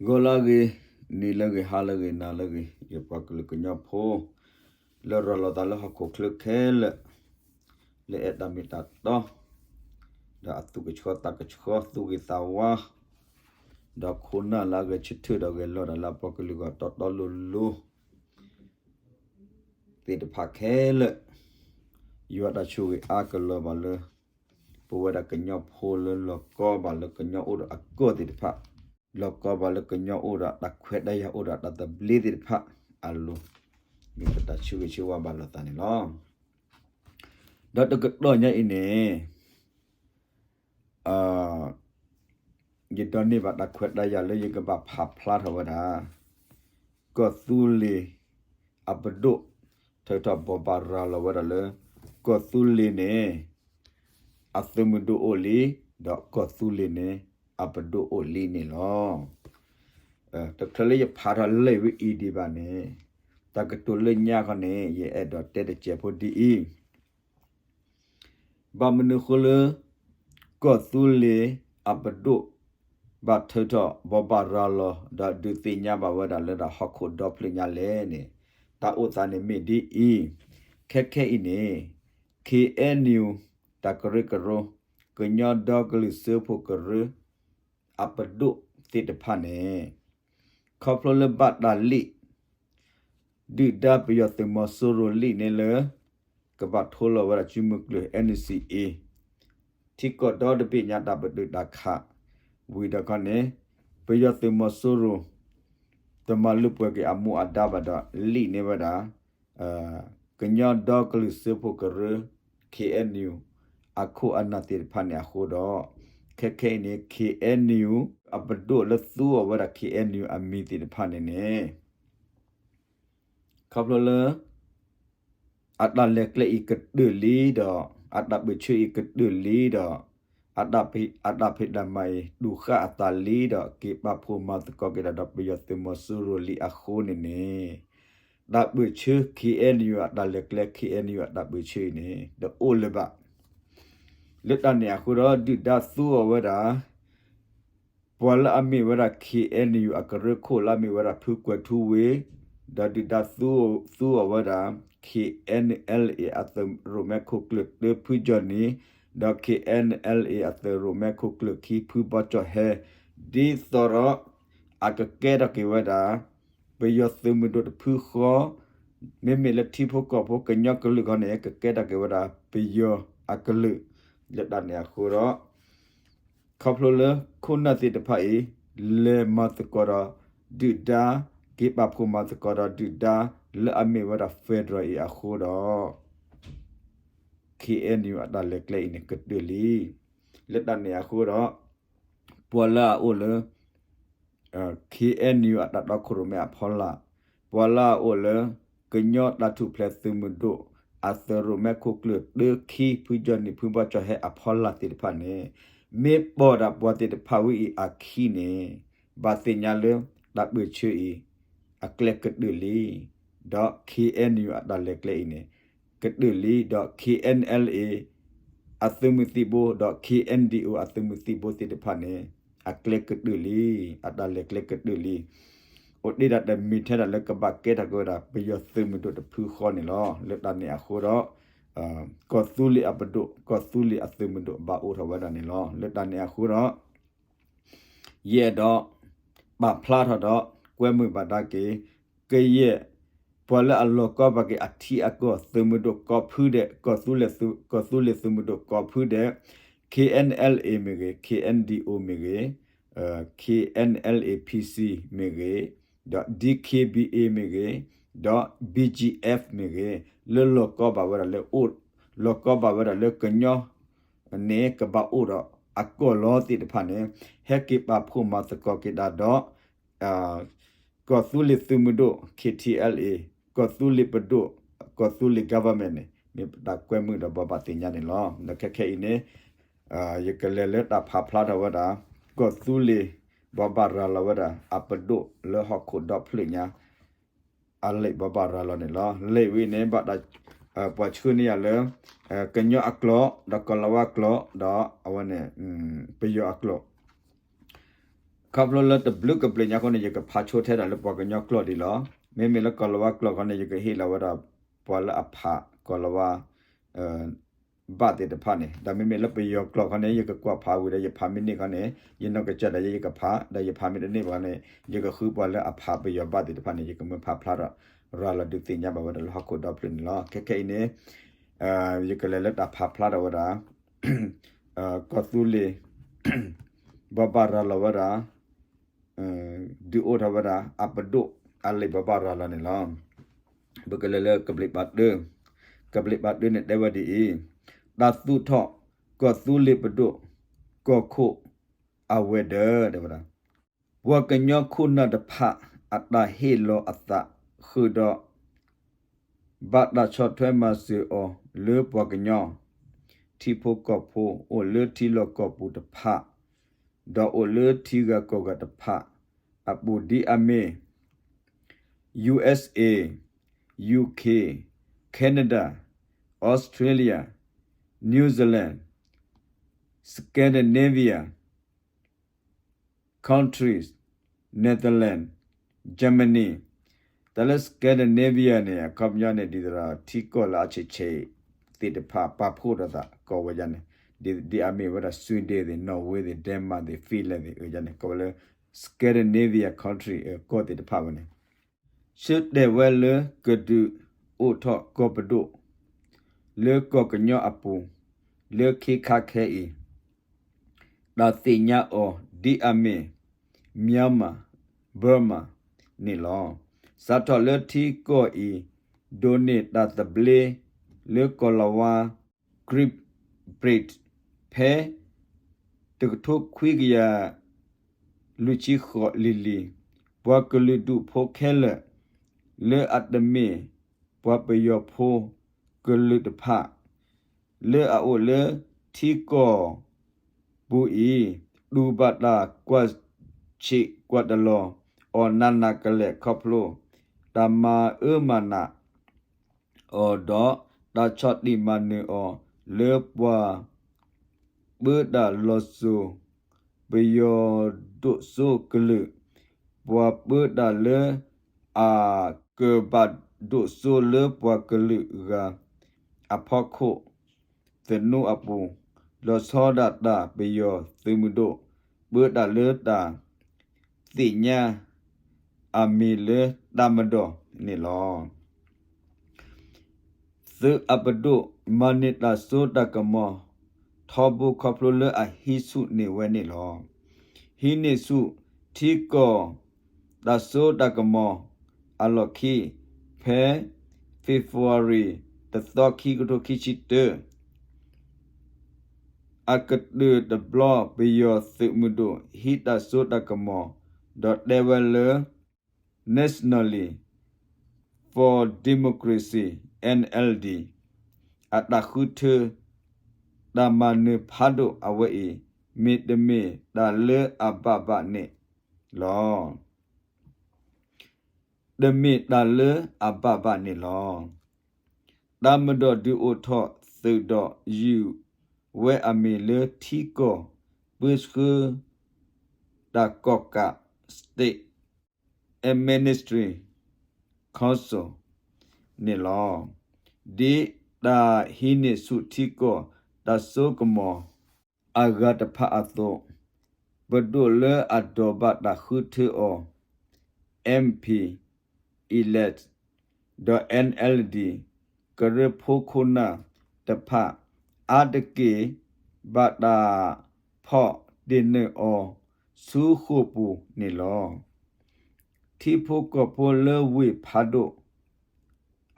ဂီၤလၢအဂ့ၤ, နံၤလၢအဂ့ၤ, ဟါလၢအဂ့ၤ, နၤလၢအဂ့ၤ, ယပှၤကလုာ်ကညီဖိ လၢရၤလီၤသးလၢဟီၣ်ခိၣ်ချၢခဲလၢာ်, လၢအဲၣ်တၢ်မ့ၢ်တၢ်တီ, ဒီးအသူၣ်ကဆှီသးကဆှီ သူၣ်ဂ့ၤသးဝါ, ဒီးခိၣ်နၢ်လၢအဂဲၤဆၢထၢၣ်ဒီးဂဲၤလိာ်တၢ်လၢအပှၤကလုာ်ဂီၢ်တီတီလိၤလိၤ သ့ၣ်တဖၣ်ခဲလၢာ်, ယွၤတၢ်ဆိၣ်ဂ့ၤအါကလီၤဘၣ်လၢ ပဝဲဒၣ်ကညီဖိလၢလီၤကီဘၣ်လၢကညီအိၣ်ဒီးအကီၢ်သ့ၣ်တဖၣ်, လီၤကီဘၣ်လၢကညီအိၣ်ဒီးတၢ်ခွဲးတၢ်ယာ်အိၣ်ဒီးတၢ်သဘျ့သ့ၣ်တဖၣ်အလိၤ, မ့ၢ်ပတၢ်ဆိၣ်ဂ့ၤဆိၣ်ဝါဘၣ်လိာ်သးန့ၣ်လီၤ. ဒီးတကတီၢ်ညါအံၤန့ၣ် ယဒိးန့ၢ်ဘၣ်တၢ်ခွဲးတၢ်ယာ်လၢယကဘၣ်ဖးဖျါထီၣ်ဝဲဒၣ် ကီၢ်သူလ့ၤအပဒိၣ် ထုးထီၣ်ဘိးဘၣ်ရၤလီၤဝဲဒၣ်လၢ ကီၢ်သူလ့ၤန့ၣ် အသုးမုၢ်ဒိၣ်အိၣ်လံ, ဒီးကီၢ်သူလ့ၤန့ၣ် အပဒိၣ်အိၣ်လံန့ၣ်လီၤ. တချုးလၢယဖးထီၣ်လံာ်ဝဲအံၤဒံးဘၣ်န့ၣ်, တၢ်ကတိၤလၢညါခီန့ၣ် ယအဲၣ်ဒိးတဲတစဲးဖိဒ်အံၤ ဘၣ်မနုၤအဃိလၢ ကီၢ်သူလ့ၤအပဒိၣ် ဘၣ်ထုးထီၣ်ဘိးဘၣ်ရၤလီၤ ဒီးဒုးသ့ၣ်ညါဘၣ်ဝဲဒၣ်လၢတၢ်ဟီၣ်ခိၣ်ဒီဖျၢၣ်ညါလဲၣ်န့ၣ်, တၢ်အိၣ်သးန့ၣ်မ့ၢ်ဒ်အံၤ, ခဲခဲအံၤန့ၣ် ခ့ၣ်အဲၣ်ယူၣ် တၢ်ကရၢကရိ ကညီဒီကလုာ်စၢဖှိၣ်ကရၢ အပဒိၣ်သ့ၣ်တဖၣ်န့ၣ် ခီဖျိလၢဘၣ်တၢ်လံၣ် ဒုၣ်ဒါပယီၤသုးမီၤစိရိၤလံၣ်န့ၣ်လၢ ကဘၣ်ထိလီၤဝဲဒၣ်စုမုၢ်ကျၢၢ် NCA ထံကီၢ်ဒီတဘ့ၣ်ညါတၢ်ပတုာ်တၢ်ခး ဝံၤဒီးခီန့ၣ် ပယီၤသုးမီၤစိရိၤ တမၤလၢပှဲၤက့ၤအမူအဒါဘၣ်ဒီး လံၣ်န့ၢ်ဝဲဒၣ် ကညီဒီကလုာ်စၢဖှိၣ်ကရၢ ခ့ၣ်အဲၣ်ယူၣ် အခိၣ်အနၢ်သ့ၣ်တဖၣ်န့ၣ်အဃိဒီး ခဲခဲအံၤန့ၣ် ခ့ၣ်အဲၣ်ယူၣ် အပဒိၣ်လၢသူအီၤဝဲဒၣ် ခ့ၣ်အဲၣ်ယူၣ် အမံၤသ့ၣ်တဖၣ်န့ၣ်န့ၣ် ခီဖျိလၢ အတၢ်လဲၤကျဲအံၤကတၢၢ်လံဒီး အတၢ်ပၢၢ်ဆၢအံၤကတၢၢ်လံဒီး အတၢ်ဖံးတၢ်မၤအံၤ တူၢ်ဃာ်အသးလံဒီး က့ၤပာ်ဖှိၣ်မၤသကိးက့ၤတၢ်ဒီးပယီၤသုးမီၤစိရိၤလံအဃိန့ၣ်န့ၣ် တၢ်ပၢၢ်ဆၢ ခ့ၣ်အဲၣ်ယူၣ် အတၢ်လဲၤကျဲ ခ့ၣ်အဲၣ်ယူၣ် အတၢ်ပၢၢ်ဆၢအံၤန့ၣ် တအိၣ်လၢၤဘၣ်. လၢတၢ်န့ၣ်အဃိဒီး ဒုၣ်ဒါသူအီၤဝဲဒၣ် ပှၤလၢအမ့ၢ်ဝဲဒၣ် ခ့ၣ်အဲၣ်ယူၣ် အကရၢခိၣ်လၢအမ့ၢ်ဝဲဒၣ်ဖုကွဲၤထူဝ့ ဒီးဒုၣ်ဒါသူအီၤဝဲဒၣ် ခ့ၣ်အဲၣ်ယူၣ် အသုးရိၣ်မဲခိၣ်ကျၢၢ်တၢ ဖုကၠီၣ်နံၣ် ဒီး ခ့ၣ်အဲၣ်ယူၣ် အသုးရိၣ်မဲခိၣ်ကျၢၢ်ခံ ဖုဘီကၠီၣ်ဟဲ ဒ်သိးဒီး အကကဲထီၣ်က့ၤဝဲဒၣ် ပယီၤသုးမုၢ်ဒိၣ်တဖုဃီ မ့မ့ၢ်လၢထံဖိကီၢ်ဖိကညီကလုာ်ခီန့ၣ် ကကဲထီၣ်က့ၤဝဲဒၣ်ပယီၤအကလုာ် လၢတၢ်န့ၣ်အဃိဒီး ခီဖျိလၢခိၣ်နၢ်သ့ၣ်တဖၣ်အံၤ လဲၤမၤသကိးဒီးဒုၣ်ဒါ က့ၤပာ်ဖှိၣ်မၤသကိးဒီးဒုၣ်ဒါ လၢအမ့ၢ်ဝဲဒၣ် federal အံၤအဃိဒီး ခ့ၣ်အဲၣ်ယူၣ် အတၢ်လဲၤကျဲအံၤန့ၣ် ကတၢၢ်လံ. လၢတၢ်န့ၣ်အဃိဒီး ပှၤလၢအအိၣ်လၢ ခ့ၣ်အဲၣ်ယူၣ် အတၢ်တီခိၣ်ရိၣ်မဲအဖီလာ်, ပှၤလၢအအိၣ်လၢ ကညီတၢ်ထူၣ်ဖျဲးသုးမုၢ်ဒိၣ် အသုးရိၣ်မဲခိၣ်ကျၢၢ်တၢ ခံ ဖုကၠီၣ်နံၣ် ဖုဘီကၠီၣ်ဟဲအဖီလာ်သ့ၣ်တဖၣ်န့ၣ် မ့ၢ်ပိာ်ဒၣ်ပှၤသ့ၣ်တဖၣ်ဝဲအံၤအခံန့ၣ် ဘၣ်သ့ၣ်ညါလၢ တၢ်ပၢၢ်ဆၢအံၤ အကျဲကတၢၢ်လံ, ဒီး ခ့ၣ်အဲၣ်ယူၣ် အတၢ်လဲၤကျဲအံၤန့ၣ် ကတၢၢ်လံ, ဒီး ခ့ၣ်အဲၣ်ယူၣ် အသုးမုၢ်သံၣ်ဘိ ဒီး ခ့ၣ်အဲၣ်ယူၣ် အသုးမုၢ်သံၣ်ဘိသ့ၣ်တဖၣ်န့ၣ် အကျဲကတၢၢ်လံ, အတၢ်လဲၤကျဲကတၢၢ်လံ. အိၣ်တ့ၢ်ဒၣ်တမံၤထဲဒၣ်လၢကဘၣ်ကဲထီၣ်က့ၤဝဲဒၣ် ပယီၤသုးမုၢ်ဒိၣ်တဖုဃီန့ၣ်လီၤ. လၢတၢ်န့ၣ်အဃိဒီး ကီၢ်သူလ့ၤအပဒိၣ် ကီၢ်သူလ့ၤအသုးမုၢ်ဒိၣ်ဘၣ်အိၣ်ထီၣ်ဝဲဒၣ်န့ၣ်လီၤ. လၢတၢ်န့ၣ်အဃိဒီး ယအဲၣ်ဒိး ပာ်ဖျါထီၣ်ဒီး ကွဲမုာ်ဘၣ်ဒါက့ၤ ကယဲၢ် ပှၤလၢအလီၤကီဘၣ်က့ၤအထံအကီၢ် သုးမုၢ်ဒိၣ်ကိးဖုဒဲး ကီၢ်သူလ့ၤသုးမုၢ်ဒိၣ်ကိးဖုဒဲး ခ့ၣ်အဲၣ်ယူၣ် မ့ၢ်ဂ့ၤ, ခ့ၣ်အဲၣ်ယူၣ် မ့ၢ်ဂ့ၤ, ခ့ၣ်အဲၣ်ယူၣ် ဖံၣ်စံၣ် မ့ၢ်ဂ့ၤ, ဒီး ဒံၣ်ခ့ၣ်ဘံၣ်အ့ၣ် မ့ၢ်ဂ့ၤ, ဒီး ဘံၣ်ကၠံၣ်အ့ၣ် မ့ၢ်ဂ့ၤ, လၢလီၤကီဘၣ်ဝဲဒၣ်လၢအိၣ် လီၤကီဘၣ်ဝဲဒၣ်လၢကညီ န့ၣ် ကဘၣ်အိၣ်ဒီးအကီၢ်လီၤသ့ၣ်တဖၣ်န့ၣ် ဟဲက့ၤပာ်ဖှိၣ်မၤသကိးက့ၤတၢ်ဒီး ကီၢ်သူလ့ၤသုးမုၢ်ဒိၣ် ခ့ၣ်ထံၣ်အဲၣ်လ်အ့ၣ်, ကီၢ်သူလ့ၤပဒိၣ် ကီၢ်သူလ့ၤ government န့ၣ် မ့ၢ်ပတၢ်ကွဲမုာ်ဒီးဘၣ်ဘၣ်သ့ၣ်ညါန့ၣ်လီၤ. ဒီးခဲခဲအံၤန့ၣ် ယကလဲၤလၢတၢ်ဖးဖျါထီၣ်ဝဲဒၣ် ကီၢ်သူလ့ၤဘိးဘၣ်ရၤလီၤဝဲဒၣ် အပဒိၣ်လၢဟီၣ်ခိၣ်ဒီဖျၢၣ်ညါ အလံာ်ဘိးဘၣ်ရၤလီၤန့ၣ်လီၤ. လံာ်ဝဲန့ၣ် ဘၣ်တၢ် ပှၤဆှၢန့ၢ်ယၤလၢ ကညီအကျိာ် ဒီးကီၢ်လၤဝါကျိာ် ဒီးအဝဲန့ၣ် ပယီၤအကျိာ် ခီဖျိလၢတဘျုးကဘျၢညါအဃိန့ၣ် ယကဖးဆိထဲဒၣ်လၢပှၤကညီကျိာ်ဒံးလီၤ. မ့မ့ၢ်လၢကီၤလၤဝါကျိာ်အဃိန့ၣ် ယကဟ့ၣ်လီၤဝဲဒၣ် ပှၤလၢအဖးကီၤလၤဝါ ဘၣ်သ့ၣ်တဖၣ်န့ၣ်, ဒီးမ့မ့ၢ်လၢပယီၤကျိာ်အဃိန့ၣ် ယကကွၢ်ဖးဝံၤဒီး ယဖးမ့ၢ်န့ၢ်အဃိန့ၣ် ယနီၢ်ကစၢ်ဒၣ်ယဲ ယကဖး, ဒီးယဖးမ့ၢ်တန့ၢ်ဘၣ်န့ၣ် ယကဃုပှၤလၢအဖးပယီၤဘၣ်သ့ၣ်တဖၣ်န့ၣ် ယကမၢဖးဖျါထီၣ် ရၤလီၤဒုးသ့ၣ်ညါဘၣ်ဝဲဒၣ်လၢဟီၣ်ခိၣ်ဒီဖျၢၣ်န့ၣ်လီၤ. ခဲခဲအံၤန့ၣ် ယကလဲၤလၢတၢ်ဖးဖျါထီၣ်ဝဲဒၣ် ကီၢ်သူလ့ၤ ဘိးဘၣ်ရၤလီၤဝဲဒၣ် ဒုးအိၣ်ထီၣ်ဝဲဒၣ် အပဒိၣ်အလံာ်ဘိးဘၣ်ရၤလီၤန့ၣ်လီၤ. ပကလဲၤလၢကဘျံးပၤတၢ, ကဘျံးပၤတၢန့ၣ်တဲဝဲဒ်အံၤ, တၢ်သူၣ်ထီၣ် ကီၢ်သူလ့ၤပဒိၣ် ကီၢ်ခိၣ်အဝဲၤဒၢး တဲဝဲဒၣ် ပှၤကညီခိၣ်နၢ်တဖၣ် အတၢ်ဟ့ၣ်လီၤအသးဃုာ်ဒီး ဘၣ်တၢ်ဆီၣ်ထွဲမၤစၢၤအီၤလၢပှၤကညီ ထံဖိကီၢ်ဖိ အိၣ်လၢထံလီၢ်ကီၢ်ပူၤတဖၣ် ဒီးအိၣ်လၢထံဂၤကီၢ်ဂၤတဖၣ်အပူၤ ဒ်အမ့ၢ် ယူအ့ၣ်အ့း ယူခ့ၣ် Canada, Australia, New Zealand, Scandinavia countries, Netherlands, Germany, တၢ်လၢ Scandinavia န့ၣ် အခီပညီန့ၣ် ဒ်သိးဒီး ထံကီၢ်လၢအဆံးဆံးသ့ၣ်တဖၣ် ပာ်ဖှိၣ်ဒီးသးကိးဝဲဒၣ်န့ၣ်, ဒ်အမ့ၢ်ဝဲဒၣ် Sweden သ့ၣ် Norway သ့ၣ် Denmark သ့ၣ် Finland သ့ၣ် အန့ၣ် ကိးဝဲလၢ Scandinavia country ကီၢ်သ့ၣ်တဖၣ်ဝဲန့ၣ် ဆၢတဲာ်ဝဲလၢကဒုးအိၣ်ထီၣ်ကီၢ်ပဒိၣ် လၢကီၢ်ကညီအပူၤ လၢခ့ခါခဲအံၤ တၢ်သ့ၣ်ညါအီၤ ဒ်အမ့ၢ် Myanmar, Burma န့ၣ်လီၤ. စးထီၣ်လၢထံကီၢ်အံၤ ဒိးန့ၢ်တၢ်သဘျ့လၢကီၤလၤဝါ Great Britain ဖဲ တကထိခွံကယၤ လွံၢ်ဆံဃိးလံၤလံၤ ပှၤကလုာ်ဒူၣ်ဖိခဲလၢာ် လၢအတမ့ၢ်ပှၤပယီၤဖိကလုာ်တဖၣ် လၢအအိၣ်လၢထံကီၢ်ပူၤအံၤ တူၢ်ဘၣ်တၢ်ကွၢ်ဆံးကွၢ်တလီၤအီၤနးနးကလဲာ်ခီဖျိ တၢ်မၤအၢမၤနး အီၤဒီး တၢ်ဆီၣ်တံၢ်မၤနၢၤအီၤလၢပှၤ ပၢတၢ်လီၤစိၤ ပယီၤဒိၣ်စိကလုာ် ပှၤပၢတၢ်လၢအကဘၣ်ဒိၣ်စိလၢပှၤကလုာ်ဂၤအဖီခိၣ် သနူအပူၤ လီၤဆီဒၣ်တၢ်ပယီၤသုးမုၢ်ဒိၣ် ပၢတၢ်လၢတၢ် သ့ၣ်ညါအမံၤလၢတၢ်မၤဒီးန့ၣ်လီၤ. သုးအပဒိၣ် မၤန့ၢ်တၢ်စိတၢ်ကမီၤ ထီဘိခီဖျိလၢအဟံးဆူၣ်န့ၢ်ဝဲန့ၣ်လီၤ. ဟံးန့ၢ်ဆူၣ်ထံကီၢ် တၢ်စိတၢ်ကမီၤအလီၢ်ခံ ဖဲ February တသီ ခံကထိခံဆံတၢ အကတၢၢ်တဘျီ ပယီၤသုးမုၢ်ဒိၣ် ဟံးတၢ်စိတၢ်ကမီၤ ဒီးတဲဝဲလၢ Nationally for Democracy NLD အတၢ်ဃုထၢ တၢ်မၤနၢၤဖးဒိၣ်အဝဲအံၤ မ့ၢ်တမ့ၢ်တၢ်လၢအဘၣ်ဘၣ်န့ၣ်လီၤ. တမ့ၢ်တၢ်လၢအဘၣ်ဘၣ်န့ၣ်လီၤ. တၢ်မၤဒီးဒုးအိၣ်ထီၣ်သုးဒီးယုၢ်ဝဲအမံၤလၢထံကီၢ် ပၢဆှၢတၢ်ကီၢ်ကး State Administration Council န့ၣ်လီၤ. ဒ်တၢ်ဟံးန့ၢ်ဆူၣ်ထံကီၢ်တၢ်စိကမီၤ အဂၤတဖၣ်အသိး, ပဒိၣ်လၢအဒိးဘၣ်တၢ်ဃုထၢအီၤ MP elect ဒီး NLD ကရၢဖိခိၣ်နၢ်တဖၣ် အါတက့ၢ်ဘၣ်တၢ်ဖီၣ်တ့ၢ်နုာ်အီၤဆူဃိာ်ပူၤန့ၣ်လီၤ. ထံဖိကီၢ်ဖိလၢဝ့ၢ်ဖးဒိၣ်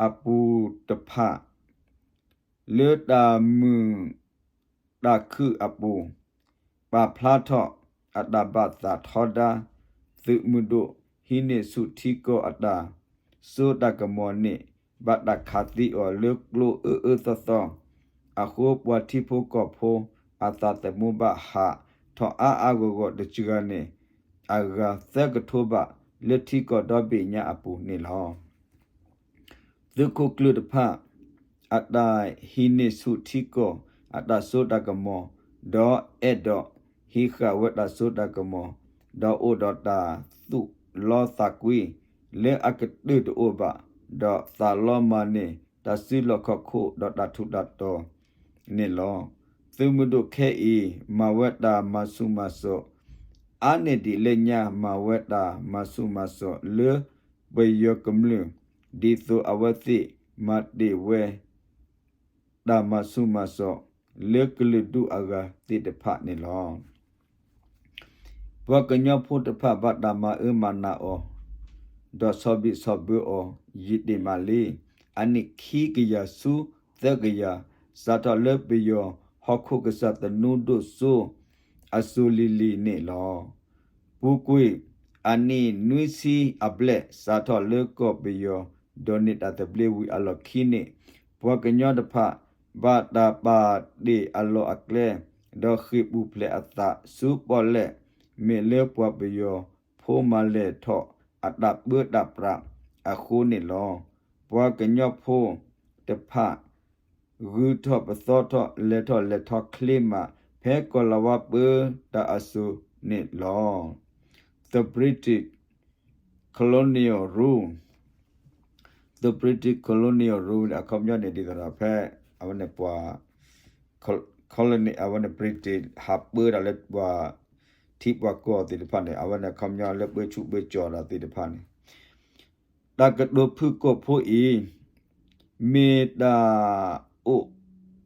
အပူၤတဖၣ် လၢတၢ်မုာ်တၢ်ခုၣ်အပူၤ ပာ်ဖျါထီၣ်အတၢ်ဘၣ်သးထီဒါ သုးမုၢ်ဒိၣ်ဟံးန့ၢ်ဆူၣ်ထံကီၢ်အတၢ်စိတၢ်ကမီၤန့ၣ် ဘၣ်တၢ်ခးသံအီၤလၢကျိအၢအၢသီသီအဃိ ပှၤထံဖိကီၢ်ဖိအသးသမူဘၣ်ဟးထီၣ်အါအါဂီၢ်ဂီၢ်တစှၤန့ၣ် အဂၤသၢကထိဘးလၢထံကီၢ်ဒီဘ့ၣ်ညါအပူၤန့ၣ်လီၤ. သုးခိၣ်ကျၢၢ်တဖၣ် အတၢ်ဟံးန့ၢ်ဆူၣ်ထံကီၢ်အတၢ်စိတၢ်ကမီၤ ဒီးအဲၣ်ဒိးဟံးဃာ်ဝဲတၢ်စိတၢ်ကမီၤ ဒီးအိၣ်ဒီးတၢ်သူၣ်လီသးကွံ လၢအကတၢၢ်တအိၣ်ဘၣ်, ဒီးသးလီမၤန့ၢ် တၢ်စုလီၢ်ခီၣ်ခိၣ်ဒီးတၢ်ထူးတၢ်တီၤန့ၣ်လီၤ. သုးမုၢ်ဒိၣ်ခဲအံၤ မၤဝဲတၢ်မၤဆူၣ်မၤစိး အါန့ၢ်ဒံးလၢညါ မၤဝဲတၢ်မၤဆူၣ်မၤစိးလၢပယီၤကမျၢၢ် ဒ်သိးအဝဲသ့ၣ်မၤတ့ၢ်ဝဲ တၢ်မၤဆူၣ်မၤစိး လၢကလုာ်ဒူၣ်အဂၤသ့ၣ်တဖၣ်န့ၣ်လီၤ. ပှၤကညီဖိတဖၣ်ဘၣ်တၢ်မၤအၢမၤနးအီၤ, ဒီးဆီၣ်ဘံၣ်ဆီၣ်ဘၢအီၤ ယံာ်တ့ၢ်မးလံ. အနံၣ်ခံကယၤဆူသၢကယၤ စးထီၣ်လၢပယီၤဟီၣ်ခိၣ်ကစၢ်သနူဒိၣ်စိ အစိၤလံၤလံၤန့ၣ်လီၤ. ပူၤကွံာ်အနံၣ်နွံဆံအဘျဲၣ် စးထီၣ်လၢကီၢ်ပယီၤဒိးန့ၢ်တၢ်သဘျ့ဝံၤအလီၢ်ခံန့ၣ်, ပှၤကညီတဖၣ် ဘၣ်တၢ်ပာ်တ့ၢ်အလီၢ်အကျဲ, ဒီးဃ့ၢ်ပူၤဖျဲးအသးဆူပီၣ်လဲၣ်, မ့ၢ်လၢပှၤပယီၤဖိမၤလဲၢ်ထီၣ်အတၢ်ပၢတၢ်ပြးအဃိန့ၣ်လီၤ. ပှၤကညီဖိတဖၣ် ဂုၤထီၣ်ပသီထီၣ် လဲၤထီၣ်လဲၤထီချ့မး ဖဲကီၢ်လၤဝါပၢတၢ်အစိၤန့ၣ်လီၤ. The British colonial rule, the British colonial rule အခီပညီန့ၣ် ဒ်သိးဒီးဖဲ အဝဲန့ၣ်ပှၤ colony အဝဲန့ၣ် British ဟးပၢတၢ်လၢပှၤ ထံပှၤကီၢ်သ့ၣ်တဖၣ်န့ၣ် အဝဲန့ၣ်အခီပညီလၢပၢဆူၣ်ပၢကၠီၤတၢ်သ့ၣ်တဖၣ်န့ၣ် တၢ်ကတိၤဖုၣ်ကိာ်ဖိအံၤ မ့ၢ်တၢ်အိၣ်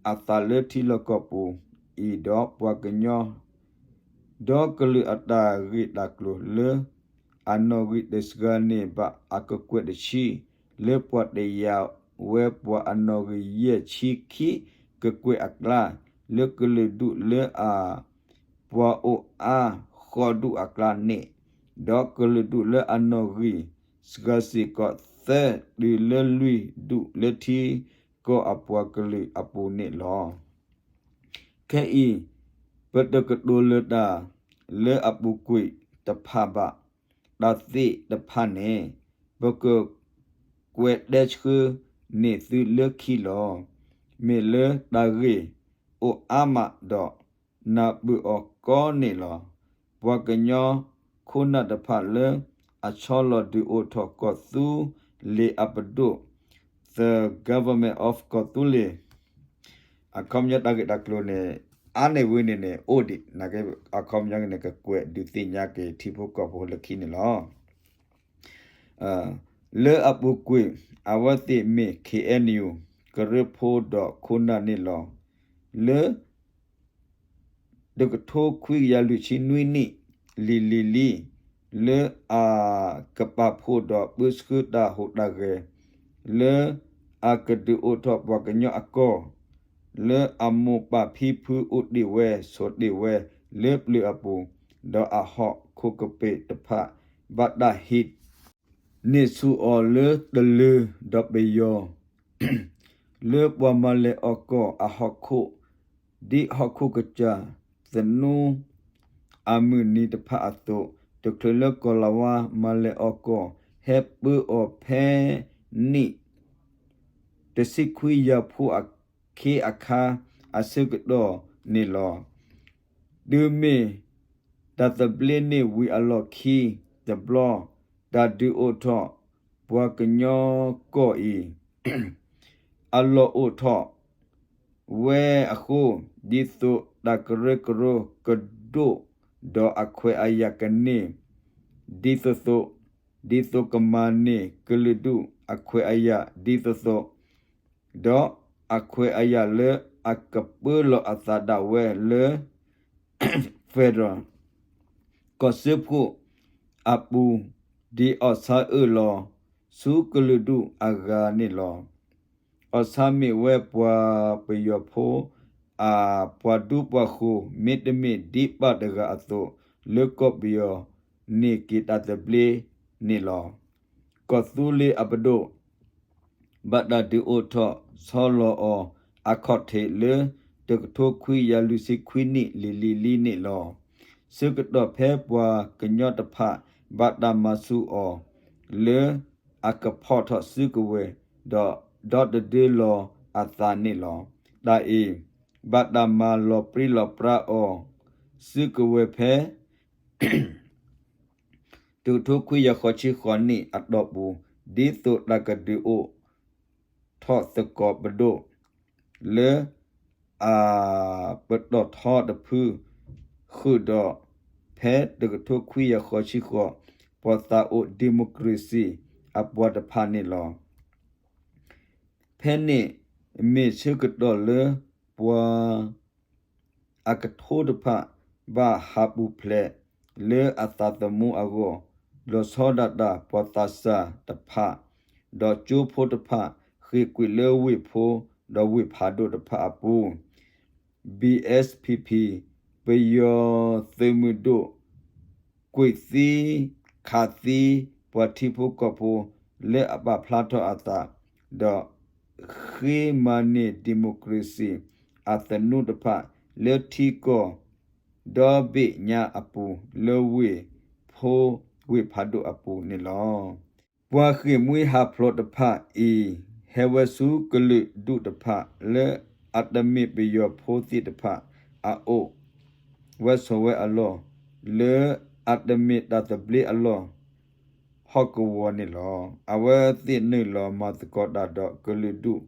အသးလၢထံလီၢ်ကီၢ်ပူၤအံၤဒီး ပှၤကညီ ဒီကလုာ်အတၢ်ဂ့ၢ်တၢ်ကျိၤလၢ အနီၣ်ဂံၢ်တစှၤန့ၢ်ဘၣ်အကကွဲၢ်တဆံ လၢပှၤတယာ်ဝဲပှၤအနီၣ်ဂံၢ်ယဲၢ်ဆံခံကကွဲၢ်အကျါ လၢကလုာ်ဒူၣ်လၢအ ပှၤအိၣ်အါဃီဒူၣ်အကျါန့ၣ်, ဒီးကလုာ်ဒူၣ်လၢအနီၣ်ဂံၢ်စှၤစ့ၢ်ကီးသၢတုၤလၢလွံၢ်ဒူၣ်လၢထံကီၢ်အပှၤကလုာ်အပူၤန့ၣ်လီၤ. ခဲအံၤ ပတကတိၤလၢတၢ်လၢအပူၤကွံာ်တဖၣ်ဘၣ်, တၢ်သ့ၣ်တဖၣ်န့ၣ် ပကကွဲးတဲဆှၢန့ၢ်သုလၢခံလီၤ. မ့ၢ်လၢတၢ်ဂ့ၢ်အိၣ်အါမးဒီး နၢ်ပၢၢ်အီၤကီန့ၣ်လီၤ. ပှၤကညီခိၣ်နၢ်တဖၣ်လၢ အဆီလီၤဒုးအိၣ်ထီၣ်ကီၢ်သူလ့ၤအပဒိၣ် The Government of ကီၢ်သူလ့ၤ အခီပညီတၢ်ဂ့ၢ်တၢ်ကျိၤန့ၣ် အါန့ၢ်ဝဲန့ၣ်န့ၣ် အိၣ်ဒံး နာ်က့ အခီပညီန့ၣ် ကကွဲးဒုးသ့ၣ်ညါက့ၤထံဖိကီၢ်ဖိလၢခံန့ၣ်လီၤ. လၢအပူၤကွံာ် အဝဲသ့ၣ်မ့ၢ် K N U ကရၢဖိဒီးခိၣ်နၢ်န့ၣ်လီၤ. လၢ တကထိခွံကယၤလွံၢ်ဆံနွံနံၣ် လံၤလံၤလံၤ လၢအကပာ်ဖှိၣ်ဒီးပၢဆှၢတၢ်ဟူးတၢ်ဂဲၤ လၢအကဒုးအိၣ်ထီၣ်ပှၤကညီအကီၢ် လၢအမိၢ်ပၢ်ဖံဖုအိၣ်တ့ၢ်ဝဲဆိးတ့ၢ်ဝဲလၢပျၢၤအပူၤ, ဒီးအဟီၣ်ခိၣ်ကပ့ၤတဖၣ် ဘၣ်တၢ်ဟံး န့ၢ်ဆူၣ်အီၤလၢတလၢၤဒီးပယီၤ လၢပှၤမၤလဲၤအီၣ်ကီၢ်အဟီၣ်ခိၣ်, ဒ်ဟီၣ်ခိၣ်ကစၢ်သနူ အမုၢ်နံၤတဖၣ်အသိး, တချုးလၢကီၢ်လၤဝါမၤလဲၤအီၣ်ကီၢ် ဟဲပၢအီၤဖဲနံၣ် တဆံခွံယၤဖိအခ့အခါ အဆၢကတီၢ်န့ၣ်လီၤ. တုၤမ့ၢ်တၢ်သဘျ့န့ၢ်ဝံၤအလီၢ်ခံတဘျီ, တၢ်ဒုးအိၣ်ထီၣ်ပှၤကညီကီၢ်အံၤ အလီၢ်အိၣ်ထီၣ်ဝဲအဃိ, ဒ်သိးတၢ်ကရၢကရိကဒိၣ်, ဒီးအခွဲးအယာ်ကန့ၢ်ဒ်သိးသိး, ဒ်သိးကမၤန့ၢ်ကလုာ်ဒူၣ်အခွဲးအယာ်ဒ်သိးသိး, ဒီးအခွဲးအယာ်လၢအကပၢလီၤအသးဒၣ်ဝဲလၢ federal ကီၢ်စၢဖှိၣ်အပူၤ, ဒ်အီၣ်ဆၣ်အၢၣ်လီၤဆူကလုာ်ဒူၣ်အဂၤန့ၣ်လီၤ. အီၣ်ဆၣ်မ့ၢ်ဝဲပှၤပယီၤဖိအပှၤဒူပှၤဃိၤ မ့တမ့ၢ်ဒ်ပၣ်တဂၤအသိး, လၢကီၢ်ပယီၤန့ၢ်က့ၤတၢ်သဘျ့န့ၣ်လီၤ. ကီၢ်သူလ့ၤအပဒိၣ် ဘၣ်တၢ်ဒုးအိၣ်ထီၣ်ဆီလီၤအီၤအခီၣ်ထံးလၢ တကထိခွံကယၤလွံၢ်ဆံခွံနံၣ်လံၤလံၤလံၤန့ၣ်လီၤ. ဆၢကတီၢ်ဖဲပှၤကညီတဖၣ် ဘၣ်တၢ်မၤဆူၣ်အီၤလၢ အကဖီၣ်ထီၣ်စုကဝဲၤ ဒီးဒီတဒၢလီၤအသးန့ၣ်လီၤ. တၢ်အံၤ ဘၣ်တၢ်မၤလီၤပြံလီၤပြါအီၤ စုကဝဲၤဖဲ အ တကထိခွံကယၤဃိးဆံဃိးနံၣ်အတီၢ်ပူၤ ဒ်သိးတၢ်ကဒုးအိၣ်ထီၣ်သကိးပဒိၣ် လၢ အပတီၢ်ထီတဖု ဃုာ်ဒီး ဖဲတကထိခွံကယၤဃိးဆံဃိး ပှၤသးအိၣ် democracy အပှၤတဖၣ်န့ၣ်လီၤ. ဖဲန့ၣ် မ့ၢ်ဆၢကတီၢ်လၢ ပှၤ အကထိတဖၣ် ဘၣ်ဟးပူၤဖျဲး လၢအသးသမူအဂီၢ်, လီၤဆီဒၣ်တၢ်ပှၤသးစၢ်တဖၣ်, ဒီးကၠိဖိတဖၣ် ဃ့ၢ်ကွံာ်လၢဝ့ၢ်ဖိ ဒီးဝ့ၢ်ဖးဒိၣ်တဖၣ်အပူၤ BSPP ပယီၤသုးမုၢ်ဒိၣ် ကွံာ်သံ ခးသံ ပှၤထံဖိကီၢ်ဖိ လၢအပာ်ဖျါထီၣ်အသး, ဒီးဃ့မၤန့ၢ် democracy အသနူတဖၣ် လၢထံကီၢ် ဒီဘ့ၣ်ညါအပူၤ လၢဝ့ၢ်ဖိ ဝ့ၢ်ဖးဒိၣ်အပူၤန့ၣ်လီၤ. ပှၤဃ့ၢ်မှံဟးဖျိးတဖၣ်အံၤ ဟဲဝဲဆူကလုာ်ဒူၣ်တဖၣ် လၢအတမ့ၢ်ပယီၤဖိသ့ၣ်တဖၣ်အအိၣ် ဝဲဆိးဝဲအလီၢ် လၢအတမ့ၢ်တၢ်သဘျ့အလီၢ် ဟီၣ်ကဝီၤန့ၣ်လီၤ. အဝဲသ့ၣ်နုာ်လီၤမၤသကိးတၢ်ဒီးကလုာ်ဒူၣ်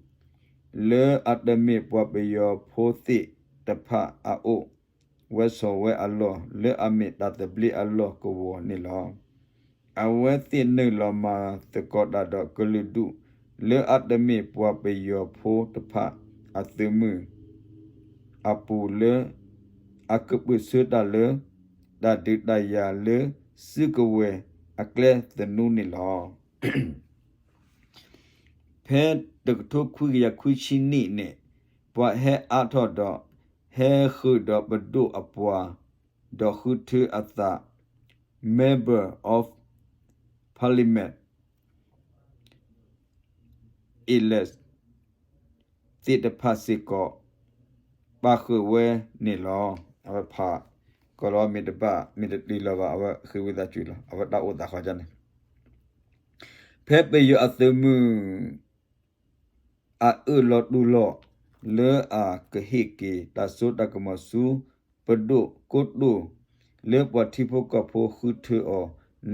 လၢအတမ့ၢ်ပှၤပယီၤဖိသ့ၣ်တဖၣ်အအိၣ် ဝဲဆိးဝဲအလီၢ် လၢအမ့ၢ်တၢ်သဘျ့အလီၢ်ကဝီၤန့ၣ်လီၤ. အဝဲသ့ၣ်နုာ်လီၤမၤသကိးတၢ်ဒီးကလုာ်ဒူၣ် လၢအတမ့ၢ်ပှၤပယီၤဖိတဖၣ်အသုးမုၢ် အပူၤလၢ အကပုာ်ဆၢတၢ်လၢ တၢ်ဒုးတၢ်ယၤလၢစုကဝဲၤအကျဲသနူန့ၣ်လီၤ. ဖဲတကထိခွံကယၤခွံဆံနံၣ်န့ၣ် ပှၤဟဲအါထီၣ်ဒီး ဟဲဃုာ်ဒီးပဒိၣ်အပှၤ ဒီးဃုထၢအသး Member of Parliament elect သ့ၣ်တဖၣ်စ့ၢ်ကီး ပာ်ဃုာ်ဝဲန့ၣ်လီၤ. အဝဲဖး ကီးလီၤမ့ၢ်တဘၣ် မ့ၢ်တတံၢ်လီၤဘၣ် အဝဲဃ့ဝံသးစူၤလီၤ. အဝဲတၢ်အိၣ်သးဃီန့ၣ် ဖဲပယီၤအသုးမုၢ် အအၢၣ်လီၤတူၢ်လိာ် လၢအကဟ့ၣ်က့ၤတၢ်စိတၢ်ကမီၤဆူ ပဒိၣ်ကိတိာ် လၢပှၤထံဖိကီၢ်ဖိဃုထၢအီၤ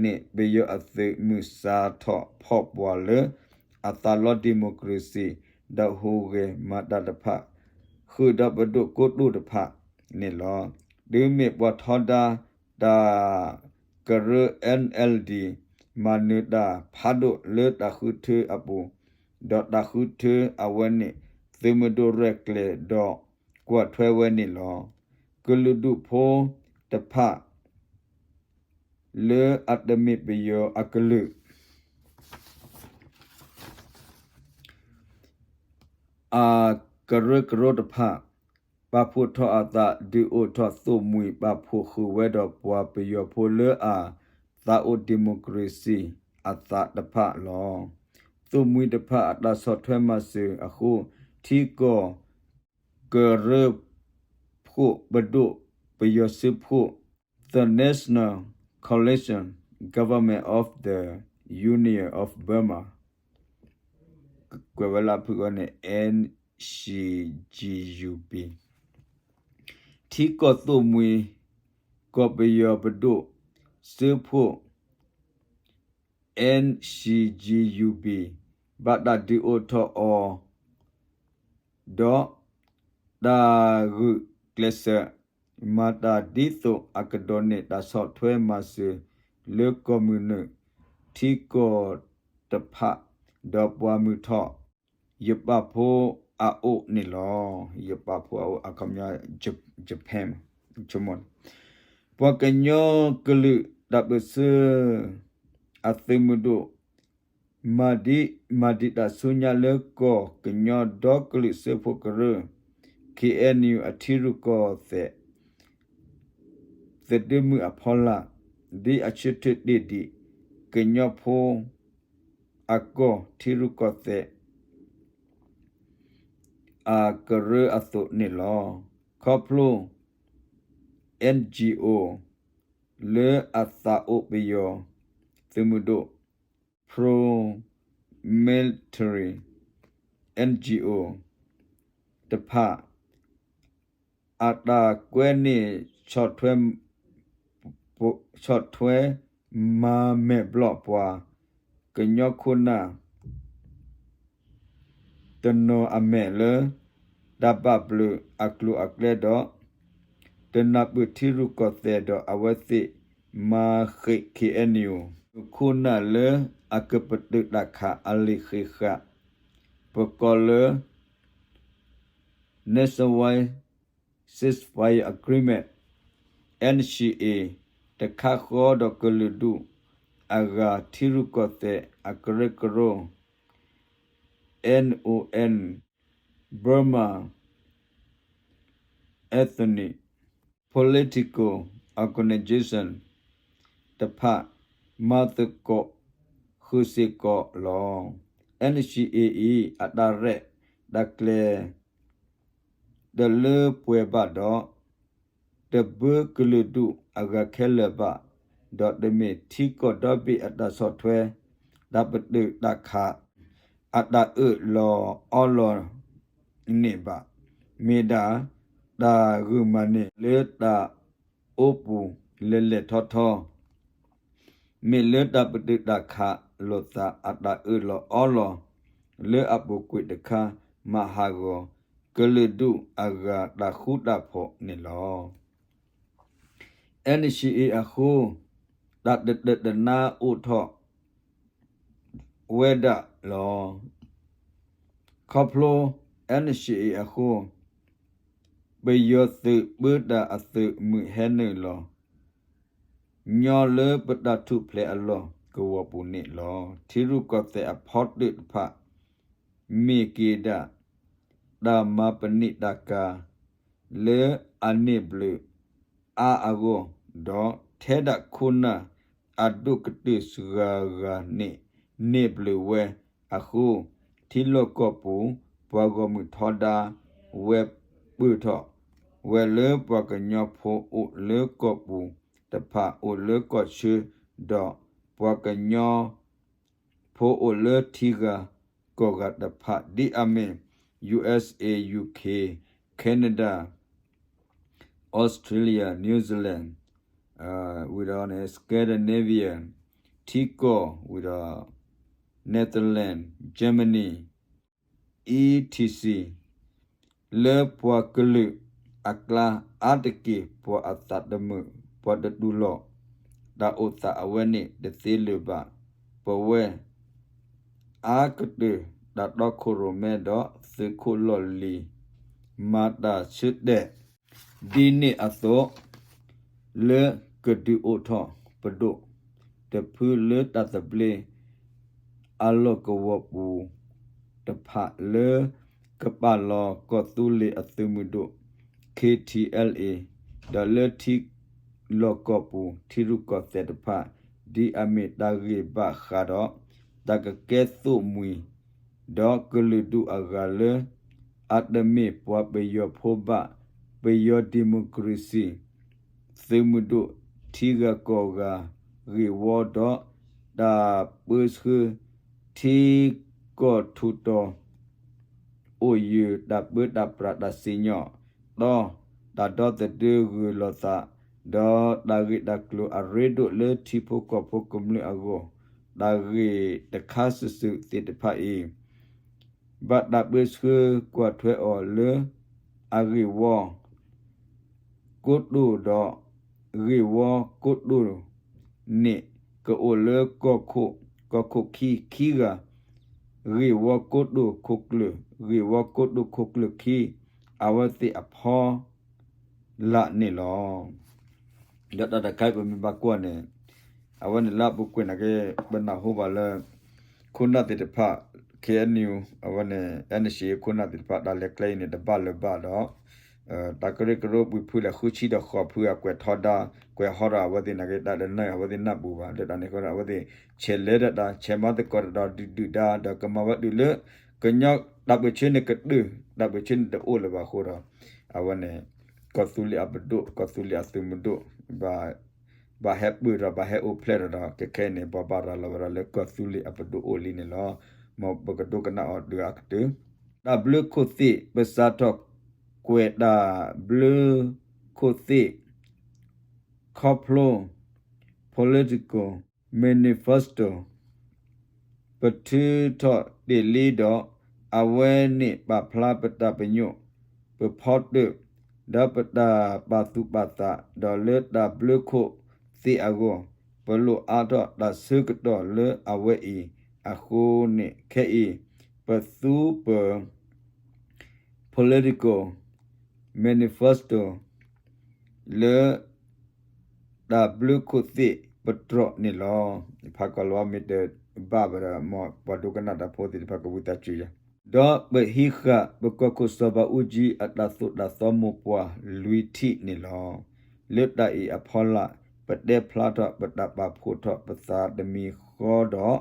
န့ၣ် ပယီၤအသုးမုၢ်စးထီၣ်ဖီၣ်ပှၤလၢ အသးလီ democracy ဒီးဟူးဂဲၤမၤတၢ်တဖၣ် ဃုာ်ဒီးပဒိၣ်ကိတိာ်တဖၣ်န့ၣ်လီၤ. တုၤမ့ၢ်ပှၤထီဒါ တၢ်ကရၢ NLD မၤနၢၤတၢ်ဖးဒိၣ်လၢတၢ်ဃုထၢအပူၤ, ဒီးတၢ်ဃုထၢအဝဲန့ၣ် သုးမုၢ်ဒိၣ်ရဲၣ်ကျဲၤဒီးကွၢ်ထွဲဝဲန့ၣ်လီၤ. ကလုာ်ဒူၣ်ဖိတဖၣ် လၢအတမ့ၢ်ပယီၤအကလုာ် အကရၢကရိတဖၣ် ပာ်ဖှိၣ်ထီၣ်အသး ဒုးအိၣ်ထီၣ်သိၣ်မှံၤပာ်ဖှိၣ်ဃုာ်ဝဲဒီးပှၤပယီၤဖိလၢအသးအိၣ် democracy အသးတဖၣ်လီၤ. သိၣ်မှံၤတဖၣ်အတၢ်ဆီၣ်ထွဲမၤစၢၤအဃိ ထံကီၢ်ကရၢဖှိၣ်ပဒိၣ်ပယီၤစုဖှိၣ် The National Coalition Government of the Union of Burma ကွဲးဝဲလၢဖုၣ်အီၤန့ၣ် NCGUB ထံကီၢ်သိၣ်မှံၤ ကီၢ်ပယီၤပဒိၣ်စုဖှိၣ် NCGUB ဘၣ်တၢ်ဒုးအိၣ်ထီၣ်အီၤ ဒီးတၢ်ဂုာ်ကျဲးစၢး မၤတၢ်ဒ်သိးအကဒိးန့ၢ်တၢ်ဆီၣ်ထွဲမၤစၢၤ လၢကီၢ်မုၢ်နုာ် ထံကီၢ်တဖၣ် ဒီးပှၤမုၢ်ထီၣ် ယပာ်ဖိအအိၣ်န့ၣ်လီၤ. ယပာ်ဖိအအိၣ် အခီပညီ Japan မ့ၢ် ဆိကမိၣ်န့ၣ် ပှၤကညီကလုာ်တၢ်ပၢၢ်ဆၢ အသုးမုၢ်ဒိၣ် မၤဒံးမၤဒံးတၢ်ဆူညါလၢကီၢ်ကညီဒီကလုာ်စၢဖှိၣ်ကရၢ KNU အထံရူၢ်ကီၢ်သဲး သဒၢမုၢ်အဖီလာ် ဒ်အဆၢထၢၣ်တ့ၢ်ဒံး ကညီဖိအကီၢ်ထံရူၢ်ကီၢ်သဲး အကရၢအသိးန့ၣ်လီၤ. ခီဖျိ NGO လၢအသးအိၣ်ပယီၤသုးမုၢ်ဒိၣ် pro-military NGO တဖၣ် အတၢ်ကွဲန့ၢ်ဆီၣ်ထွဲ မၤမဲာ်ဘျီၣ်ပှၤကညီခိၣ်နၢ် တနီၤအမဲာ်လၢ တၢ်ဘၣ်ဘျုးအကျိၤအကျဲဒီး တနၢ်ပၢၢ်ထံရူၢ်ကီၢ်သဲးဒီးအဝဲသ့ၣ်မၤဃံး K N U ခိၣ်နၢ်လၢအကပတုာ်တၢ်ခးအလံာ်ဃံးဃာ် ပကိးလၢ Nationwide Ceasefire Agreement, N C A တခါဃီဒီးကလုာ်ဒူၣ်အဂၤထံရူၢ်ကီၢ်သဲးအကရၢကရိ N O N Burma Ethnic Political Organization တဖၣ် မၤသကိးဃုာ်စ့ၢ်ကီးလီၤ. N C A အံၤ အတၢ်ရဲၣ်တၢ်ကျဲၤ တလၢပှဲၤဘၣ်ဒီး တဘၢကလုာ်ဒူၣ်အဂၤခဲလၢာ်ဘၣ်, ဒီးတမ့ၢ်ထံကီၢ်ဒီဘ့ၣ်အတၢ်ဆီၣ်ထွဲ တၢ်ပတုာ်တၢ်ခး အတၢ်အၢၣ်လီၤအီလီၤန့ၣ်ဘၣ်. မ့ၢ်ဒၣ် တၢ်ဂုာ်မၤန့ၢ်လၢတၢ်အိပူၤလဲၤလဲၤထီထီ မ့ၢ်လၢတၢ်ပတုာ်တၢ်ခးလိာ်သးအတၢ်အၢၣ်လီၤအီလီၤ လၢအပူၤကွံာ်တခါ မၤဟးဂီၤကလုာ်ဒူၣ်အဂၤတၢ်ဃူတၢ်ဖိးန့ၣ်လီၤ. N C A အဃိ တၢ်တတၢၢ်တနါအိၣ်ထီၣ်ဝဲဒၣ်လီၤ. ခီဖျိ N C A အဃိ ပယီၤသုးပၢတၢ်အသုးမုၢ်ဟဲနုာ်လီၤ ညီလၢပတၢ်ထူၣ်ဖျဲးအလီၢ်ကဝီၤပူၤန့ၣ်လီၤ. ထံရူၢ်ကီၢ်သဲးအဖီတၢၣ်တဖၣ် မ့ၢ်က့ၤဒၣ် တၢ်မၤပနံာ်တၢ်ကၤ လၢအန့ၢ်ဘျုးအါအဂီၢ်, ဒီးထဲဒၣ်ခိၣ်နၢ်အဒိၣ်ကတၢၢ်စှၤဂၤန့ၣ် န့ၢ်ဘျုးဝဲအဃိ, ထံလီၢ်ကီၢ်ပူၤ ပှၤဂီၢ်မုၢ်ထီဒါဝဲ ပၢၢ်ထီၣ်ဝဲလၢပှၤကညီဖိအိၣ်လၢကီၢ်ပူၤတဖၣ် အိၣ်လၢကီၢ်ဆၢ, ဒီးပှၤကညီ ဖိအိၣ်လၢထံဂၤကီၢ်ဂၤတဖၣ် ဒ်အမ့ၢ် U S A, U K, Canada, Australia, New Zealand, ဝံၤဒီး Scandinavia ထံကီၢ် ဝံၤဒီး Netherlands, Germany, et cetera လၢပှၤကလုာ်အကျါ အါတက့ၢ်ပှၤအသးတမုာ် ပှၤတတူၢ်လိာ် တၢ်အိၣ်သးအဝဲန့ၣ်တသ့လၢၤဘၣ်. ပဝဲ အါကတၢၢ်တၢ်တီခိၣ်ရိၣ်မဲဒီးသုးခိၣ်လီၢ်လံၤ မၤတၢ်ဆၢတဲာ် ဒ်န့ၣ်အသိး လၢကဒုးအိၣ်ထီၣ်ပဒိၣ်တဖုလၢတၢ်သဘျ့အလီၢ်ကဝီၤပူၤတဖၣ်လၢ ကပာ်လီၤကီၢ်သူလ့ၤအသုးမုၢ်ဒိၣ် K T L A ဒီးလၢထံလီၢ်ကီၢ်ပူၤထံရူၢ်ကီၢ်သဲးတဖၣ် ဒ်အမ့ၢ်တၢ်ဂ့ၢ်ဘၣ်ဃးဒီး တၢ်ကကဲသိးမှံၤ ဒီးကလုာ်ဒူၣ်အဂၤလၢ အတမ့ၢ်ပှၤပယီၤဖိဘၣ် ပယီၤဒံၣ်မိၣ်ကရ့စံၣ် သုးမုၢ်ဒိၣ်ထံဂၤကီၢ်ဂၤဂ့ၢ်ဝီဒီး တၢ်ပၢဆှၢထံကီၢ်ထူးတီၤ အိၣ်ယၢၤတၢ်ပၢတၢ်ပြးတၢ်စံၣ်ညီၣ်တီ တၢ်ဒီသဒၢဂၢၢ်လီၤသး ဒီးတၢ်ဂ့ၢ်တၢ်ကျိၤအရ့ဒိၣ်လၢထံဖိကီၢ်ဖိကမျၢၢ်အဂီၢ် တၢ်ဂ့ၢ်တခါစုာ်စုာ်သ့ၣ်တဖၣ်အံၤ ဘၣ်တၢ်ပၢဆှၢကွၢ်ထွဲအီၤလၢ အဂ့ၢ်ဝီ ကိတိာ်ဒီး ဂ့ၢ်ဝီကိတိာ်န့ၣ် ကအိၣ်လၢကီၢ်ခိၣ် ကီၢ်ခိၣ်ခံခံဂၤ ဂ့ၢ်ဝီကိတိာ်ခိၣ်ကျၢၢ် ဂ့ၢ်ဝီကိတိာ်ခိၣ်ကျၢၢ်ခံ အဝဲသ့ၣ်အဖီလာ်န့ၣ်လီၤ. ဒီးတၢ်တခါအံၤပမ့ၢ်ဘၣ်ကွၢ်န့ၣ် အဝဲန့ၣ်လၢအပူၤကွံာ်နာ်က့ ပနၢ်ဟူဘၣ်လၢ ခိၣ်နၢ်သ့ၣ်တဖၣ် K N U အဝဲန့ၣ် N C A ခိၣ်နၢ်သ့ၣ်တဖၣ် တၢ်လဲၤကျဲအံၤန့ၣ် တဘၣ်လၢၤဘၣ်ဒီး တၢ်ကရၢကရိပှဲၤဖုလဲၣ် ဃုဆံဒီးဃိးဖုအကွဲးထီဒါ ကွဲးဟီဒီးအဝဲသ့ၣ်နာ်က့ တၢ်တနၢ်အဝဲသ့ၣ်နၢ်ပူၤဘၣ် လၢတၢ်န့ၣ်အဃိဒီး အဝဲသ့ၣ်ဆဲးလဲၤဒၣ်တၢ် ဆဲးမၤသကိးတၢ်ဒီးဒုၣ်ဒုၣ်ဒါ ဒီးကမၤဝဲဒုးလၢ ကညီတၢ်ပၢၢ်ဆၢန့ၣ်ကတၢၢ် တၢ်ပၢၢ်ဆၢန့ၣ်တအိၣ်လၢၤဘၣ်အဃိဒီး အဝဲန့ၣ် ကီၢ်သူလ့ၤအပဒိၣ် ကီၢ်သူလ့ၤအသုးမုၢ်ဒိၣ် ဘၣ်ဟဲပၢၢ်ထီၣ် ဘၣ်ဟဲအိၣ်ဖျဲၣ်ထီၣ်ဒီး ခဲခဲအံၤန့ၣ် ပှၤဘၣ်ရၤလီၤဝဲဒၣ်လၢကီၢ်သူလ့ၤအပဒိၣ်အိၣ်လံန့ၣ်လီၤ. မ်ပကဒိကနၣ်အီၤဒုးအကတၢၢ် တၢ်ဘျၢခိၣ်သ့ၣ် ပစးထီၣ်ကွဲးတၢ်ဘျၢခိၣ်သ့ၣ် ခီဖျိ political manifesto ပထုးထီၣ်တ့ၢ်လံဒီး အဝဲန့ၣ်ပာ်ဖျါပတၢ်ပညိၣ် ပဖီတၢၣ် ဒီးပတၢ်ပာ်သူၣ်ပာ်သး ဒီးလၢတၢ်ဘျၢခိၣ်သ့ၣ်အဂီၢ် ပလိၣ်အါထီၣ်တၢ်ဆၢကတီၢ်လၢအဝဲအံၤအဃိန့ၣ်ခဲအံၤ ပသူပၢၤ political manifesto လၢ တၢ်ဘျၢခိၣ်သ့ၣ်ပတြၢၤန့ၣ်လီၤ. ဖးကီၢ်လီၤမ့ၢ်တဘၣ်ဘၣ်ဒီး မ်ပှၤဒိကနၣ်တၢ်ဖိသ့ၣ်တဖၣ်ကဝံသးစူၤယၤ, ဒီးပဟံးဃာ်ပကီၢ်ခိၣ်စီၤဘးအူကၠံအတၢ်သိၣ်တၢ်သီမိၢ်ပှၢ်လွံၢ်ထံၣ်န့ၣ်လီၤ. လၢတၢ်အံၤအဖီလာ် ပတဲဖျါထီၣ်ပတၢ်ပာ်ဖှိၣ်ထီၣ်ပသးတမံၤဃီဒီး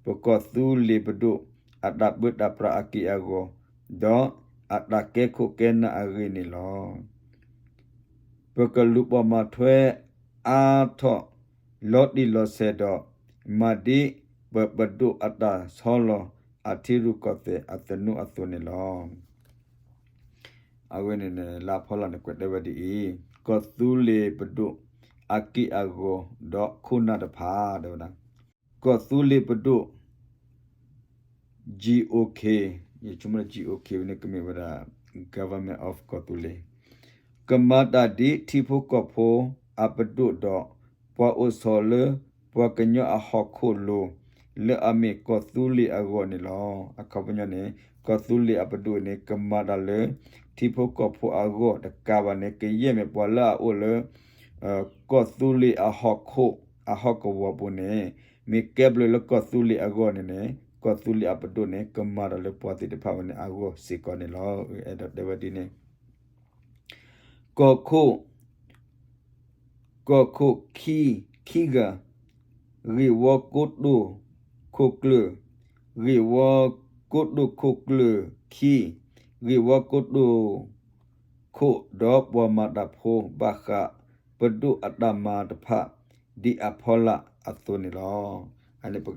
ပကီၢ်သူလ့ၤပဒိၣ် အတၢ်ပၢတၢ်ပြးအက့ၢ်အဂီၤ ဒီးအတၢ်ကဲခိၣ်ကဲနၢ်အဂ့ၢ်န့ၣ်လီၤ. ပကလူၤပိာ်မၤထွဲအါထီၣ် လီၤတံၢ်လီၤဆဲးဒီး မၤဒ်ပပဒိၣ်အတၢ်ဆီလီၤအထံရူၢ်ကီၢ်သဲးအသနူအသိးန့ၣ်လီၤ. အဝဲန့ၣ်န့ၣ် လၢအဖီလာ်န့ၣ် ကွဲးတဲဝဲဒ်အံၤ, ကီၢ်သူလ့ၤပဒိၣ်အက့ၢ်အဂီၤဒီးခိၣ်နၢ်တဖၣ် တဲဝဲဒၣ် ကီၢ်သူလ့ၤပဒိၣ် GOK, ယဆိကမိၣ်လၢ GOK ဝဲန့ၣ် ကမ့ၢ်ဝဲဒၣ် Government of ကီၢ်သူလ့ၤ, ကမၤတၢ်ဒ်ထံဖိကီၢ်ဖိအပဒိၣ်ဒီး ပှၤအိၣ်ဆီလၢပှၤကညီအဟီၣ်ခိၣ်လိၤ လၢအမ့ၢ်ကီၢ်သူလ့ၤအဂီၢ်န့ၣ်လီၤ. အခီပညီန့ၣ် ကီၢ်သူလ့ၤအပဒိၣ်န့ၣ် ကမၤတၢ်လၢ ထံဖိကီၢ်ဖိအဂီၢ်တကးဘၣ်န့ၣ် ကယဲၢ်မ့ၢ်ပှၤလၢအအိၣ်လၢ ကီၢ်သူလ့ၤအဟီၣ်ခိၣ် အဟီၣ်ကဝီၤပူၤန့ၣ် မ့ၢ်ကဲဘျုးလၢကီၢ်သူလ့ၤအဂီၢ်န့ၣ်န့ၣ် ကီၢ်သူလ့ၤအပဒိၣ်န့ၣ် ကမၤတၢ်လၢပှၤသ့ၣ်တဖၣ်ဝဲန့ၣ်အဂီၢ်စ့ၢ်ကီးန့ၣ်လီၤ. အဲၣ်ဒိးတဲဝဲဒ်န့ၣ် ကီၢ်ခိၣ် ကီၢ်ခိၣ်ခံ ခံဂၤ, ဂ့ၢ်ဝီကိတိာ်ခိၣ်ကျၢၢ်, ဂ့ၢ်ဝီကိတိာ်ခိၣ်ကျၢၢ်ခံ, ဂ့ၢ်ဝီကိတိာ်ခိၣ်ဒီးပှၤမၤတၢ်ဖိ ဘၣ်ဃးပဒိၣ်အတၢ်မၤတဖၣ် ဒ်အဖီလာ်အသိးန့ၣ်လီၤ.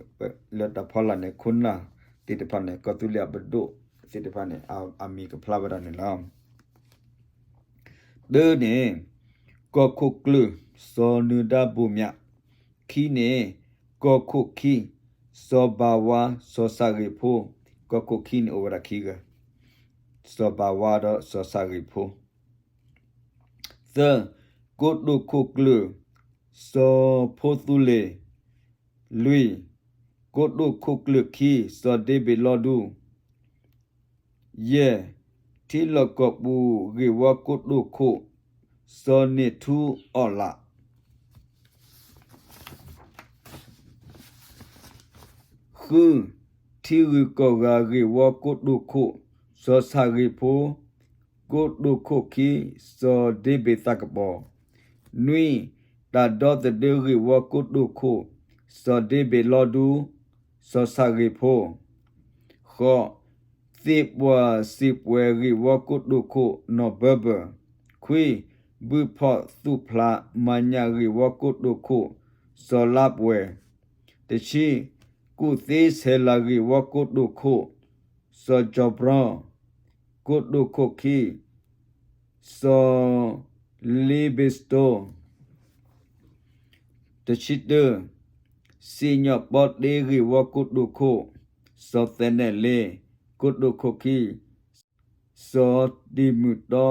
လၢတၢ်ဖီလာ်န့ၣ် ခိၣ်နၢ်သ့ၣ်တဖၣ်န့ၣ် ကီၢ်သူလ့ၤအပဒိၣ်သ့ၣ်တဖၣ်န့ၣ် အမံၤကဖျါဝဲဒၣ်န့ၣ်လီၤ. တၢန့ၣ် ကီၢ်ခိၣ်ကျၢၢ် စီၤနၢၤဒါဘိၣ်မၠး, ခံန့ၣ် ကီၢ်ခိၣ်ခံ စီၤဘၤဝါ စီၤဆၣ်ဂ့ၤဖိ, ကီၢ်ခိၣ်ခံန့ၣ်အိၣ်ဝဲဒၣ်ခံဂၤ, စီၤဘၤဝါဒီးစီၤဆၣ်ဂ့ၤဖိ. သၢ, ကိတိာ်ခိၣ်ကျၢၢ် စီၤဖိသူလ့ၤ, လွံၢ်, ကိတိာ်ခိၣ်ကျၢၢ်ခံ စီၤဒ့ဘ့ၣ်လီဒူ, ယဲၢ်, ထံလီၢ်ကီၢ်ပူၤဂ့ၢ်ဝီကိတိာ်ခိၣ် စီၤန့ၢ်ထူအီၣ်လး, ဃု, ထံဂုၤကီၢ်ဂၤဂ့ၢ်ဝီကိတိာ်ခိၣ် စီၤဆၣ်ဂ့ၤဖိ, ကိတိာ်ခိၣ်ခံ စီၤဒ့ဘ့ၣ်သးကပီၤ, နွံ, တၢ်ဒီသဒၢဂ့ၢ်ဝီကိတိာ်ခိၣ် စီၤဒ့ဘ့ၣ်လီဒူ, စီၤဆၣ်ဂ့ၤဖိ, ဃိး, သ့ၣ်ပှၢ်စံၣ်ပှဲၤဂ့ၢ်ဝီကိတိာ်ခိၣ် နီၢ်ဘၢဘၢၣ်, ခွံ, ဘုၣ်ဖီၣ်သူၣ်ဖျးမၤညၣ်ဂ့ၢ်ဝီကိတိာ်ခိၣ် စီၤလါပှဲၤ, တဆံ, ကူၣ်သ့ဆဲးလၤဂ့ၢ်ဝီကိတိာ်ခိၣ် စီၤကၠီၤဘြီ, ကိတိာ်ခိၣ်ခံ စီၤလ့ဘ့စတိ, တဆံတၢ, စံၣ်ညီၣ်ပီတ့ဂ့ၢ်ဝီကိတိာ်ခိၣ် စီၤသဲနဲၣ်လ့, ကိတိာ်ခိၣ်ခံ စီၤတံၤမုၢ်တီ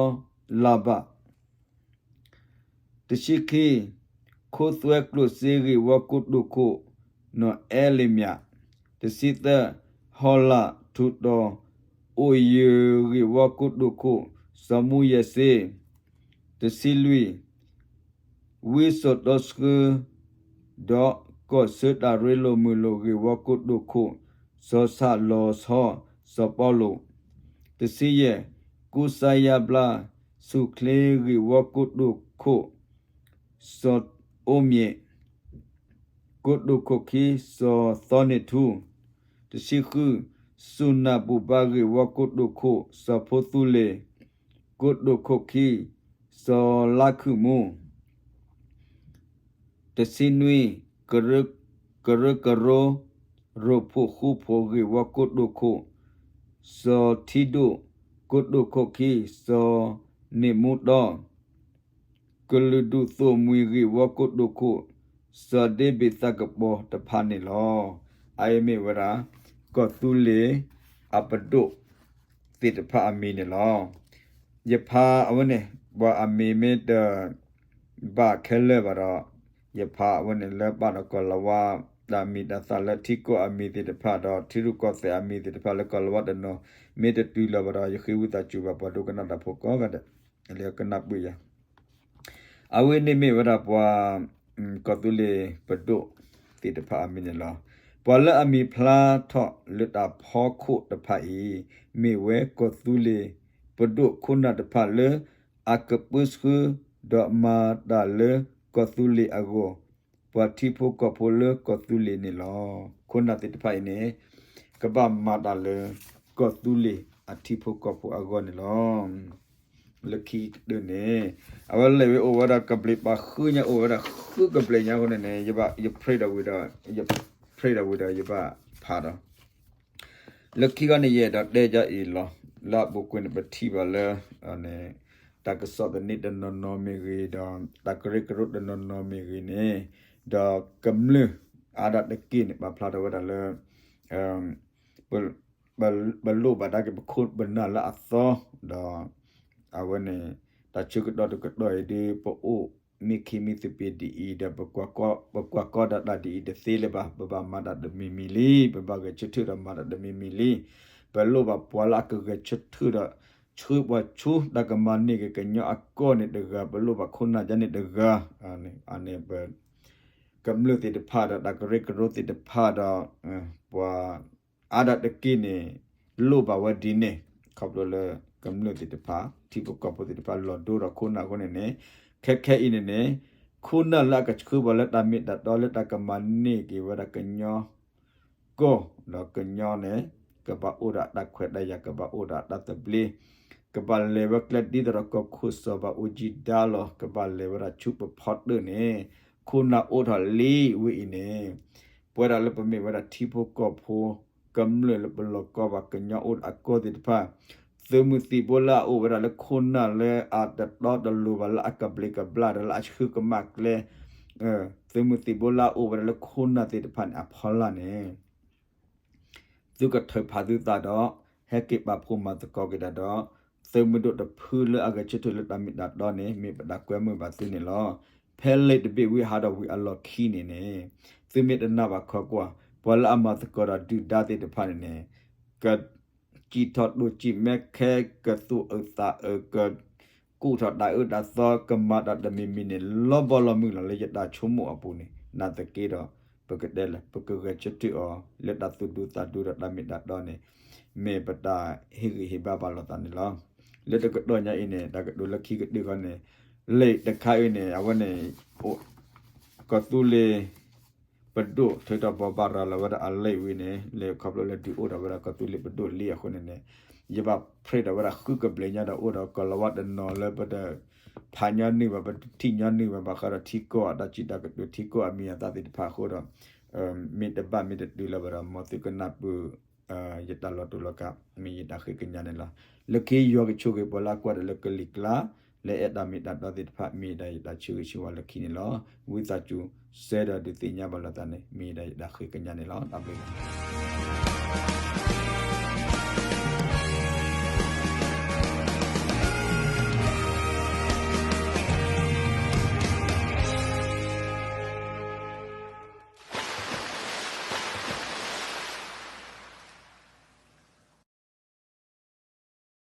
လၤဘၣ်, တဆံခံ, ခိသွဲကျိၣ်စ့ဂ့ၢ်ဝီကိတိာ်ခိၣ် နီၢ်အဲလ့ၣ်မၠး, တဆံသၢ, ဟီၣ်လာ်ထူးတီၤအိၣ်ယၢၤဂ့ၢ်ဝီကိတိာ်ခိၣ် စီၤမူယဲၢ်စ့, တဆံလွံၢ်, ဝံစိာ်တီဆှၢ ဒီးကီၢ်ဆၢတၢ်ရ့လိာ်မုာ်လိာ်ဂ့ၢ်ဝီကိတိာ်ခိၣ် စီၤဆၣ်လီၤဆီ စီၤပီလူး, တဆံယဲၢ်, ကူစါယါဘျါ ဆူၣ်ချ့ဂ့ၢ်ဝီကိတိာ်ခိၣ် စီၤအိမ့ၣ်, ကိတိာ်ခိၣ်ခံ စီၤသီန့ၢ်ထူ, တဆံဃု, စူၢ်နၢ်ဘူၣ်ဘါဂ့ၢ်ဝီကိတိာ်ခိၣ် စီၤဖိသူလ့ၤ, ကိတိာ်ခိၣ်ခံ စီၤလါခုၣ်မူ, တဆံနွံ, ကရၢကရိ ရိဖှိၣ်ဃူဖိးဂ့ၢ်ဝီကိတိာ်ခိၣ် စီၤထံဒိၣ်, ကိတိာ်ခိၣ်ခံ စီၤန့ၢ်မူတီ, ကလုာ်ဒူၣ်သိၣ်မှံၤဂ့ၢ်ဝီကိတိာ်ခိၣ် စီၤဒ့ဘ့းသးကပီၤတဖၣ်န့ၣ်လီၤ. အအံၤမ့ၢ်ဝဲဒၣ် ကီၢ်သူလ့ၤအပဒိၣ်သ့ၣ်တဖၣ်အမံၤန့ၣ်လီၤ. ယဖးအဝဲန့ၣ် ပှၤအမံၤမ့ၢ်တ ဘၣ်ခဲလၢာ်ဘၣ်ဒီး ယဖးအဝဲန့ၣ်လၢဘၣ်ဒီးကီၢ်လၤဝါ တၢ်မံၤတၢ်သၣ်လၢထံကီၢ်အမံၤသ့ၣ်တဖၣ်ဒီး ထံရူၢ်ကီၢ်သဲးအမံၤသ့ၣ်တဖၣ်လၢကီၢ်လၤဝါတနီၤ မ့ၢ်တတုၤလီၤဘၣ်ဒီး ယဃ့ဝံသးစူၤဘၣ်ပှၤဒိကနၣ်တၢ်ဖိကိးဂၤဒဲး လၢကနၢ်ပၢၢ်ယၤ အဝဲန့ၣ်မ့ၢ်ဝဲဒၣ်ပှၤ ကီၢ်သူလ့ၤပဒိၣ်သ့ၣ်တဖၣ်အမံၤန့ၣ်လီၤ. ပှၤလၢအမံၤဖျါထီၣ်လၢတၢ်ဖီခိၣ်တဖၣ်အံၤ မ့ၢ်ဝဲကီၢ်သူလ့ၤပဒိၣ်ခိၣ်နၢ်တဖၣ်လၢ အကပၢဆှၢ ဒီးမၤတၢ်လၢကီၢ်သူလ့ၤအဂီၢ် ပှၤထံဖိကီၢ်ဖိလၢကီၢ်သူလ့ၤန့ၣ်လီၤ. ခိၣ်နၢ်သ့ၣ်တဖၣ်အံၤန့ၣ် ကဘၣ်မၤတၢ်လၢ ကီၢ်သူလ့ၤအထံဖိကီၢ်ဖိအဂီၢ်န့ၣ်လီၤ. လၢခံကတၢၢ်န့ၣ် အဝဲလဲၤဝဲအိၣ်ဝဲဒၣ်ကဘျံးပာ်ဃုညါအိၣ်ဝဲဒၣ်ဃုကဘျံးညါအဃိန့ၣ်န့ၣ် ယ ယ print ဒီးဝံၤဒီး ယ print ဒီးဝံၤဒီးယဘၣ်ဖးဒီး လၢခံခီန့ၣ် ယအဲၣ်ဒိးတဲယၤအံၤလီၤ. လၢအပူၤကွံာ်န့ၣ် ပထံၣ်ဘၣ်လၢ တၢ်ကစီၣ်သန့တနီၤနီၤမ့ၢ်ဂ့ၤဒီး တၢ်ကရၢကရိတနီၤနီၤမ့ၢ်ဂ့ၤန့ၣ် ဒီးကမျၢၢ်အါဒၣ်တက့ၢ်န့ၣ် ပာ်ဖျါထီၣ်ဝဲဒၣ်လၢ ပလိၣ်ဘၣ်ဒၣ်က့ၤပခိၣ်ပနၢ်လၢအသီ ဒီး အဝဲန့ၣ် တၢ်ဆၢကတီၢ်တကတီၢ်အံၤဒ် ပအိၣ်မ့ၢ်ခံမံၤသပ့ၤဒ်အံၤဒီး ပကွၢ်ကီဒီးတၢ်ဒ်အံၤတသ့လၢၤဘၣ်. ပဘၣ်မၤတၢ်တမံၤမံၤလံ, ပဘၣ်ဂဲၤဆၢထၢၣ်ဒီးမၤတၢ်တမံၤမံၤလံ. ပလိၣ်ဘၣ်ပှၤလၢအကဂဲၤဆၢထၢၣ်ဒီး ဆှၢပှၤဆူ တၢ်ကမၤန့ၢ်က့ၤကညီအကီၢ်န့ၣ်တဂၤ, ပလိၣ်ဘၣ်ခိၣ်နၢ်ယါန့ၣ်တဂၤ, အန့ၣ် ကမျၢၢ်သ့ၣ်တဖၣ်ဒီး တၢ်ကရၢကရိသ့ၣ်တဖၣ်ဒီး ပှၤအါဒၣ်တက့ၢ်န့ၣ် လိၣ်ဘၣ်ဝဲဒ်န့ၣ် ခီဖျိလၢကမျၢၢ်သ့ၣ်တဖၣ် ထံဖိကီၢ်ဖိသ့ၣ်တဖၣ် လီၤဒိဒီးခိၣ်နၢ်အဃိန့ၣ်န့ၣ် ခဲခဲအံၤန့ၣ်န့ၣ် ခိၣ်နၢ်လၢအကဆှၢပှၤလၢတၢ်မ့ၢ်တၢ်တီလၢတၢ်ကမၤန့ၢ်က့ၤဝဲဒၣ်ကညီ ကီၢ်, ဒီးကညီန့ၣ် ကဘၣ်အိၣ်ဒီးအတၢ်ခွဲးတၢ်ယာ်, ကဘၣ်အိၣ်ဒီးအတၢ်သဘျ့, ကဘၣ်လဲၤဝဲကျဲဒ်သိးဒီးကီၢ်ခိၣ်စီၤဘၣ်အူကၠံဒါလီၤ, ကဘၣ်လဲၤဝဲဒၣ်ဆူပဖီတၢၣ်န့ၣ် ခိၣ်နၢ်အိၣ်ထီၣ်လံဝဲအံၤန့ၣ်, ပဝဲဒၣ်လၢပမ့ၢ်ဝဲဒၣ်ထံဖိကီၢ်ဖိ ကမျၢၢ်လၢပလီၢ်ကီဘၣ်ကညီအိၣ်ဒီးအကီၢ်သ့ၣ်တဖၣ်, သုးမုၢ်သံၣ်ဘိလၢအအိၣ်ဝဲဒၣ်လၢခိၣ်နၢ်လၢအတတီတလိၤဘၣ်လၢအကဘျံးကဘျၣ်ဒီးလၢအဆှၢကမၣ်ကျဲ သုးမုၢ်သံၣ်ဘိလၢအအိၣ်ဝဲဒၣ်လၢခိၣ်နၢ်သ့ၣ်တဖၣ်န့ၣ် အဖီလာ်န့ၣ် သုကထုးဖးသုသးဒီး ဟဲက့ၤပာ်ဖှိၣ်မၤသကိးက့ၤတၢ်ဒီး သုးမုၢ်ဒိၣ်တဖုလၢအဂဲၤဆၢထၢၣ်လၢတၢ်မ့ၢ်တၢ်တီန့ၣ် မ့ၢ်ပတၢ်ကွဲမုာ်ဘၣ်သုန့ၣ်လီၤ. ဖဲလံာ်တဘ့ၣ်ဝံၤဟးထီၣ်ဝံၤအလီၢ်ခံန့ၣ်န့ၣ် သုမ့ၢ်တနာ်ဘၣ်ခီကွၢ် ပှၤလၢအမၤသကိးဒီးဒုၣ်ဒါသ့ၣ်တဖၣ်န့ၣ်န့ၣ် က စံၣ်ထီၣ်ဒိၣ်စံၣ်မဲခဲ ကသူၣ်အုးသးအုး ကကူၣ်ထီၣ်တၢ်အၢတၢ်သီ ကမၤတၢ်တမံၤမံၤန့ၣ် လီၤဘီလီၤမုၢ်လီၤ လၢယတၢ်ဆိကမိၣ်အပူၤန့ၣ် နာ်သက့ဒီး ပကတဲလၢ ပကဂဲၤဆၢထၢၣ်အီၤ လၢတၢ်သူၣ်ဒူသးဒူဒီးတၢ်မ့ၢ်တၢ်တီန့ၣ် မ့ၢ်ပတၢ်ဟ့ၣ်ဂံၢ်ဟ့ၣ်ဘါဘၣ်လိာ်သးန့ၣ်လီၤ. လၢတကတီၢ်ညါအံၤန့ၣ် တၢ်ကတိၤလၢခံကတၢၢ်ဃီန့ၣ် လံာ်တခါအံၤန့ၣ် အဝဲန့ၣ် ကီၢ်သူလ့ၤ ပဒိၣ်ထုးထီၣ်ဘိးဘၣ်ရၤလီၤဝဲဒၣ်အလံာ်ဝံၤန့ၣ် လၢခီဖျိလၢဒုးအိၣ်ထီၣ်ဝဲဒၣ်ကီၢ်သူလ့ၤပဒိၣ်လံအဃိန့ၣ်န့ၣ် ယဘၣ် print ဒီးဝဲဒၣ်ဃုကဘျံးညါဒီးအိၣ်ဒီးကီၢ်လၤဝါတနီၤလၢပတဖးညီနုၢ်ဘၣ် ပတထံၣ်ညီနုၢ်ဘၣ် ဘၣ်ဃးဒီးထံကီၢ်အတၢ်စံးတၢ်ကတိၤထံကီၢ်အမံၤအသၣ်သ့ၣ်တဖၣ်အဃိဒီး မ့ၢ်တဘၣ်မ့ၢ်တတုၤလၢၤဘၣ်ဒီး မ်သုကနၢ်ပၢၢ် ယတၢ်လီၤတူာ်လီၤကာ် မ့ၢ်ယတၢ်ဃ့ကညးန့ၣ်လီၤ. လၢခံယွၤကဆိၣ်ဂ့ၤ ပှၤလၢအကွၢ်တၢ်လၢကလံၤကျါ လၢအဲၣ်တၢ်မ့ၢ်တၢ်တီသ့ၣ်တဖၣ် မ့ၢ်ဒၣ်ယတၢ်ဆၢဂ့ၤဆၢဝါလၢခံန့ၣ်လီၤ. ဝံသးစူၤ စဲဒီးဒုးသ့ၣ်ညါဘၣ်လိာ်သးန့ၣ် မ့ၢ်ဒၣ်ယတၢ်ဃ့ကညးန့ၣ်လီၤ. တၢ်ဘျုး